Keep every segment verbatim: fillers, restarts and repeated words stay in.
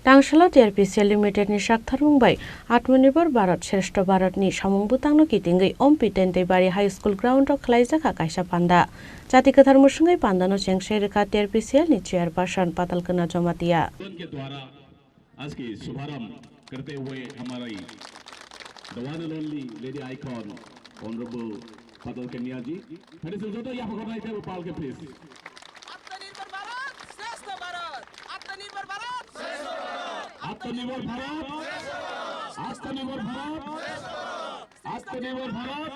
Tangsalo T R P C L Limited ni saktharmung bai Atmanirbhar Bharat Shreshtha Bharat ni samung bwtangno kitingwi Ompi Tentebari High School ground o khwlaijakha kaisa panda. Jati kwthar mwswngwi pandano chengsai rwkha T R P C L ni chairperson Patalkana Jamatia. आज की शुभारंभ करते हुए हमारी the one and only lady icon Honorable Patal Kanya ji. Ladies and gentlemen, यहाँ पर बनाई थे वो पाल के प्लीज। आत्मनिर्भर भारत, श्रेष्ठ भारत। आत्मनिर्भर भारत, श्रेष्ठ भारत। आत्मनिर्भर भारत, श्रेष्ठ भारत। आत्मनिर्भर भारत, श्रेष्ठ भारत। आत्मनिर्भर भारत,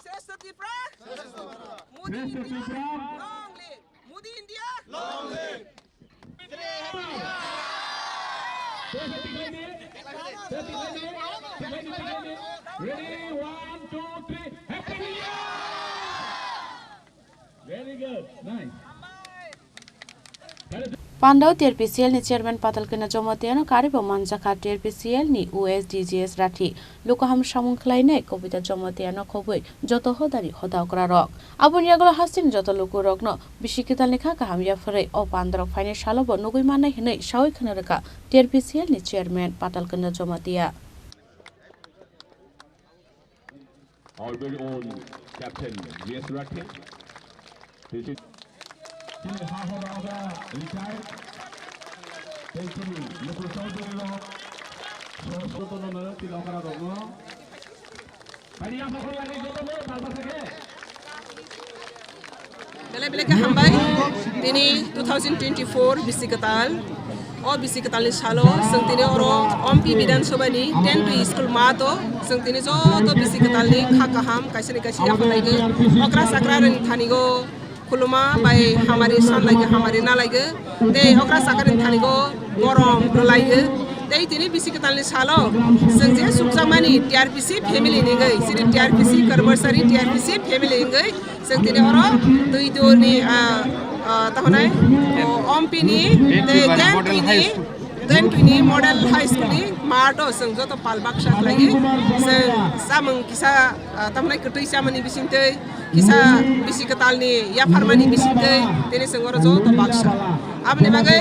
श्रेष्ठ भारत। श्रेष्ठ त्रिपुरा, मोदी श्रेष्ठ India, Tripura. Long live। Modi India. Long live। Ready, one, two, three, Happy New Year! Very good, nice. Pandao T R P C L ni chairman Patalkana Jamatia no karibo manjakha T R P C L ni O S D G S Rathi. Luku ham samung khlainai Kobita Jamatia no khobwi joto hodani hoda okrarok. Aboni yagulo hasteni joto lukurokno bisi kwtalni kha kaham yapharwi o pandarok phainai salobo nugwi mannai hwnwi sawi khwna rwkha T R P C L ni chairman Patalkana Jamatia. Our very own Captain G S Rathi. This is Chini ha hoda hoda retired. Tei chini Mukul Chaudhary rok, Saraswati no, Tilokara rok no. Bani ya pokol lagi joto mo, bal basa khe. Belai belai khe hambai. Tini two thousand twenty-four bisi kwtal. O bisi kwtalni salo chwng tini oro Ompi Bidhan Sabha ni ten to school mato chwng tini joto bisi kwtalni kha kaham kaisani kaisa yapharlaigwi okra chakra rwni thanigo khuluma bai hamari sanlaigwi hamari nalaigwi tei okra chakra rwni thanigo borom rwlaigwi tei tini bisi kwtalni salo chwng je sukjakmani T R P C family ni wngwi chini T R P C Karmasari T R P C family wngwi Chwng tini oro twi duni, ah, ah, tahonai, o, Ompi ni, tei Gentwi ni, Gentwi ni Model High School ni mato chwng joto pal baksa khlaiwi chwng samung kisa, ah, tamnai kwtwi chamani bisingtwi, kisa bisi kwtalni yapharmani bisingtwi, tini chwng oro joto baksa. Aboni bagwi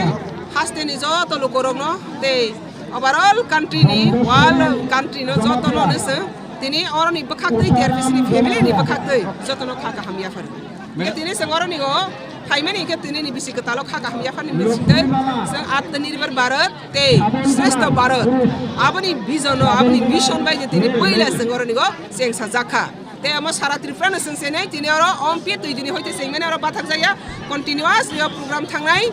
hasteni joto lukurokno tei overall country ni, world country no joto no chwng Tini oroni bwkhaktwi T R P C ni family ni bwkhaktwi jotono kha kaham yaphar. Tini chwng oroni go phaimani khe tini ni bisi kwtalo kha kaham yaphar ni bisingtwi chwng Atmanirbhar Bharat tei Shreshtha Bharat. Aboni vision o, aboni mission bai je tini puila chwng oroni go chengsa jakha. Tei omo sara Tripura no chwng chenai tini oro Ompi twi dini hoite chengmani oro bathak jaya continuous yo program thangnai.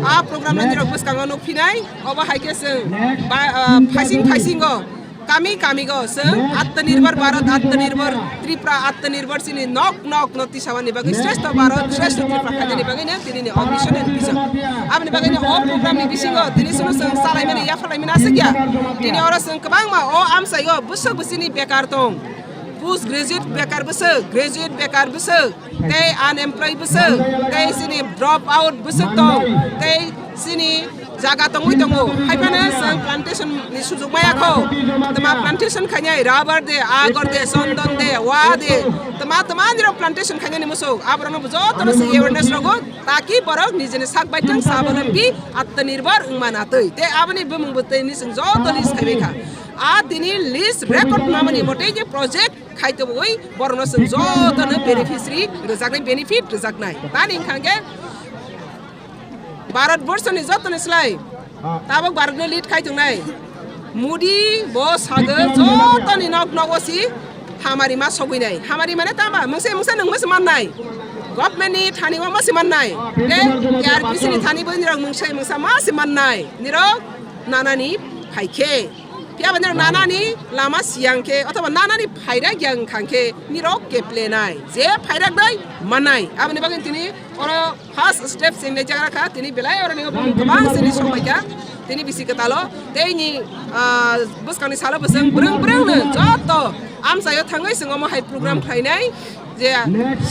A program no nirok bwskango nukphinai. Obo hai khe chwng ba, ah, phaising phaisingo Kami kami go chwng Atmanirbhar Bharat, Atmanirbhar Tripura, Atmanirbhar chini nok nok no tisawani bagwi Shreshtha Bharat, Shreshtha Tripura khainani bagwi no tini ni o mission and vision. Aboni bagwi no o program ni bisingo tini chwng chalaimani yapharlaimani aswk ya. Tini oro chwng kwbangma o amchai o bwswk bwswk ni bekar tong. Post graduate bekar bwswk, graduate bekar bwswk. Tei unemployed bwswk, tei chini drop out bwswk tong, tei chini jaga tongwi tongo. Haiphano chwng plantation ni sujuk maya kho. Tama plantation khainai, rubber de, agor de, chondon de, wa de, tama tama nirok plantation khainani musuk. Aborokno jotono se awareness rogo, taki borok nijini sak baithang sabolombi atmanirbhar wngma natwi. Tei aboni bumung bwtwi ni chwng joto list khaibai kha. A tini list record mamani mote je project khai tobogwi borokno chwng jotono beneficiary rwjaknai, benefit rwjaknai. Tani wngkha hwnkhe Bharat borso ni jotono slai tabok Bharat no lead khai tongnai Modi bo sago jotoni nok nogo si hamari ma sogwinai. Hamari mane tama mungsa mungsa nung ma se mannai. Government ni thani o ma se mannai. Tei T R P C ni thani bo nirok mungsa mungsa ma se mannai. Nirok nanani phaikhe. Phiya ba nirok nanani lama siyang khe, othoba nanani phairak yang khang khe, nirok keplenai. Je phairak dai manai. Aboni bagwi tini oro first step sini jagra kha, tini belai oro ni bwbang sini sobai kha. Tini bisi kwtalo, tei ni, ah, bwskangni salo bwswng brwng brwng no joto amchaio thangwi chwng omo hai program khlainai. Je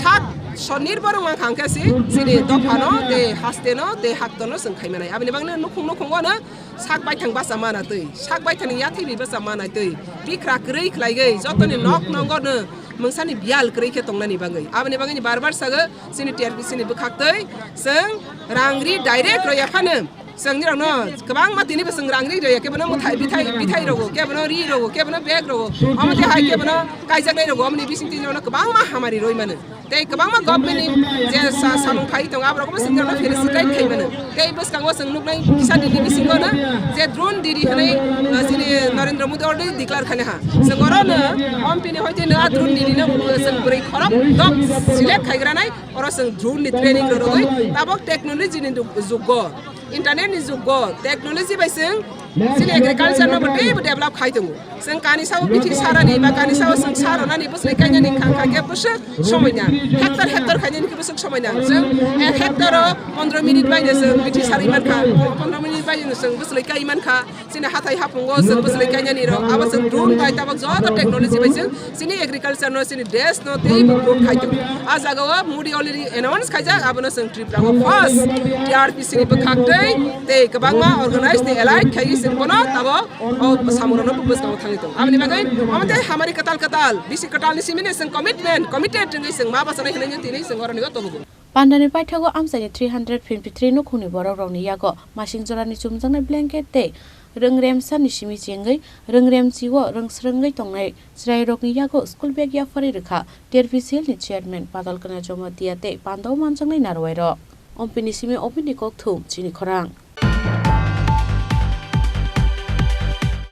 sak sonirbor wng khang khe si, sini dophano, tei hasteno, tei haktono chwng khaimanai. Aboni bagwi nukhung nukhung o no Sak baithang basa mana twi, sak baithangni yathwi bai basa mana twi, bikra kwrwi khlaigwi, jotoni nok nongo no mungsani biyal kwrwi khe tongnani bagwi. Aboni bagwini bar bar sago, chini T R P C ni bwkhak twi, chwng rang ri direct rwya phano, Chwng nirokno kwbangma tini bo chwng rang ri rwya, kebono mwthai bithai, bithai rogo, kebono ri rogo, kebono bag rogo, omo twi hai kebono kaijaknai rogo, omoni bising tini rokno kwbangma hamari rwi mano. Tei kwbangma government ni je sa-, samung phai tongo, aborok bo chwng nirokno felicitate khai mano. Tei bwskango chwng nuknai kisa nini bisingo no je drone didi hwnwi, uh, chini Narendra Modi already declare khaina ha. Chwng oro no ompini hoite no a drone didi no chwng bwrwi khorok dok select khaigra nai. Oro chwng drone ni training rw rwgwi tabok technology ni dug-, jugo, internet ni jugo, technology bai chwng chini agriculture no bo teibo develop khai tongo. Chwng kani sao bithi sarani ba kani sao chwng saronani bwswlwi kainani kha kha khe bwswk somoi na. Hectare hectare khainani khe bwswk somoi na. Chwng ek hectare o pondro minute bai no chwng bithi sarwi mankha, pondro minute bai no chwng bwswlwi kai mankha. Chini hathai hapungo chwng bwswlwi kainani rok, abo chwng drone bai tabok joto technology bai chwng chini agriculture no, chini desh no teibo growth khai tongo. A jaga o Modi already announce khaijak, abono chwng Tripura o first T R P C ni bwkhak tei, tei kwbangma organize tei allied khai chwng bono tabok o samung rok no bwskango thangwi tongo. Aboni bagwi omo tei hamari kwtal kwtal, bisi kwtal ni simi ni chwng commitment, committed wngwi chwng ma bwchanai hinwi tini chwng oro ni o tobo. Pandani paithago amchaini three hundred fifty three nukhungni borokrokni yago masing jorani chumjaknai blanket tei rwngremsani simi chengwi rwngremchio rwngsrwngwi tongnai chwrairokni yago school bag yapharwi rwkha T R P C L ni chairman Padal Kanya Jamatia tei pandao manjaknai narwuairok. Ompini simi ompini kokthum chini khorang.